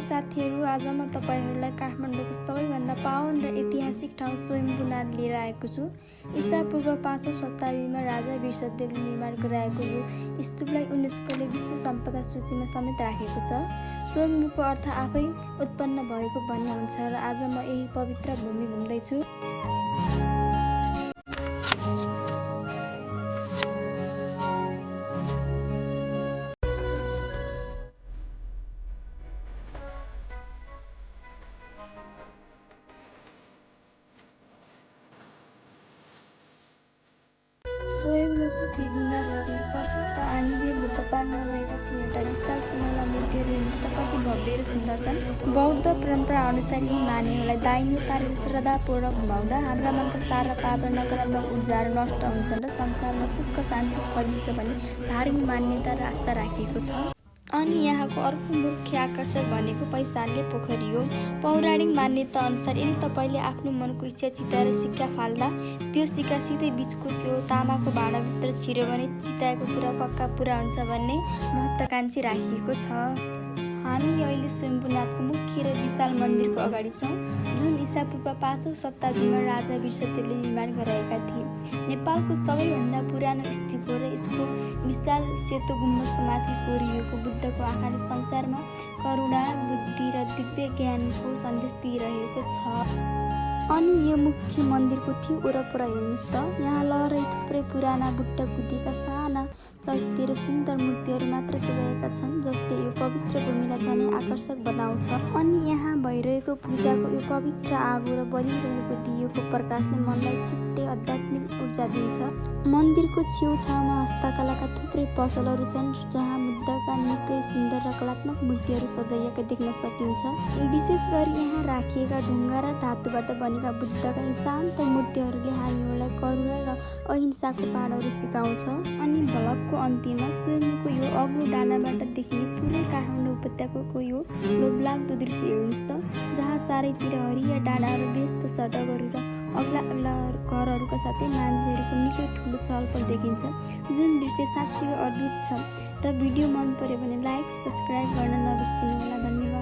साथीहरू, आज म तपाईहरूलाई काठमाडौँको सबैभन्दा पावन र ऐतिहासिक ठाउँ स्वयम्भूनाथ लिएर आएको छु। ईसापूर्व 5औं शताब्दीमा राजा वीरसदेवले निर्माण गराएको यो स्तूपलाई युनेस्कोले विश्व सम्पदा सूचीमा समेत राखेको छ। स्वयम्भूको अर्थ आफै उत्पन्न भएको भन्ने हुन्छ र आज म यही पवित्र भूमि घुम्दैछु। स्वयम्भूको विभिन्न प्रसिद्ध आणविक बुद्धपादमा रहेका तीनवटा विशाल सुनौला मूर्तिहरू हेर्नुहोस् त कति भव्य र सुन्दर छन्। बौद्ध परम्परा अनुसार यी मानिसहरूलाई दाहिने पारेर श्रद्धापूर्वक घुमाउँदा हाम्रा मनका सारा पाप र नकारात्मक ऊर्जाहरू नष्ट हुन्छन् र संसारमा सुख शान्ति फैलिन्छ भन्ने धार्मिक मान्यता र आस्था राखिएको छ। अनि यहाँको अर्को मुख्य आकर्षक भनेको पैसाल्ले पोखरी हो। पौराणिक मान्यता अनुसार यदि तपाईँले आफ्नो मनको इच्छा चिताएर सिक्का फाल्दा त्यो सिक्का सिधै बीचको त्यो तामाको भाँडाभित्र छिर्यो भने चिताएको कुरा पक्का पुरा हुन्छ भन्ने महत्त्वाकांक्षी राखिएको छ। हामी अहिले स्वयम्भूनाथको मुख्य र विशाल मन्दिरको अगाडि छौँ, जुन ईसापूर्व 5औं शताब्दीमा राजा वीरसदेवले निर्माण गराएका थिए। नेपालको सबैभन्दा पुरानो स्तूप हो र यसको विशाल सेतो गुम्बजको माथि कोरिएको बुद्धको आँखाले संसारमा करुणा, बुद्धि र दिव्य ज्ञानको सन्देश दिइरहेको छ। अनि यो मुख्य मन्दिरको ठिक वरपर हेर्नुहोस् त, यहाँ लहरै थुप्रै पुराना बुट्टा कुदेका साना चैत्य र सुन्दर मूर्तिहरू मात्र सजाएका छन्, जसले यो पवित्र भूमिलाई झनै आकर्षक बनाउँछ। अनि यहाँ भइरहेको पूजाको यो पवित्र आगो र बलिरहेको दियोको प्रकाशले मनलाई छुट्टै आध्यात्मिक ऊर्जा दिन्छ। मन्दिरको छेउछाउमा हस्तकलाका थुप्रै पसलहरू छन्, जहाँ बुद्धका निकै सुन्दर र कलात्मक मूर्तिहरू सजाइएका देख्न सकिन्छ। विशेष गरी यहाँ राखिएका ढुङ्गा र धातुबाट बनेका बुद्धका यी शान्त मूर्तिहरूले हामीहरूलाई करुणा र अहिंसाको पाठहरू सिकाउँछ। अनि भ्लगको अन्त्यमा स्वयम्भूको यो अग्लो डाँडाबाट देखिने पुरै काठमाडौँ उपत्यकाको यो लोभलाग्दो दृश्य हेर्नुहोस् त, जहाँ चारैतिर हरिया डाँडाहरू, व्यस्त सडकहरू र अग्ला अग्ला घरहरूका साथै मान्छेहरूको निकै ठुलो चहलपहल देखिन्छ, जुन दृश्य साँच्चै अद्भुत छ। र भिडियो मन पर्यो भने लाइक, सब्सक्राइब गर्न नबिर्सिनुहोला। धन्यवाद।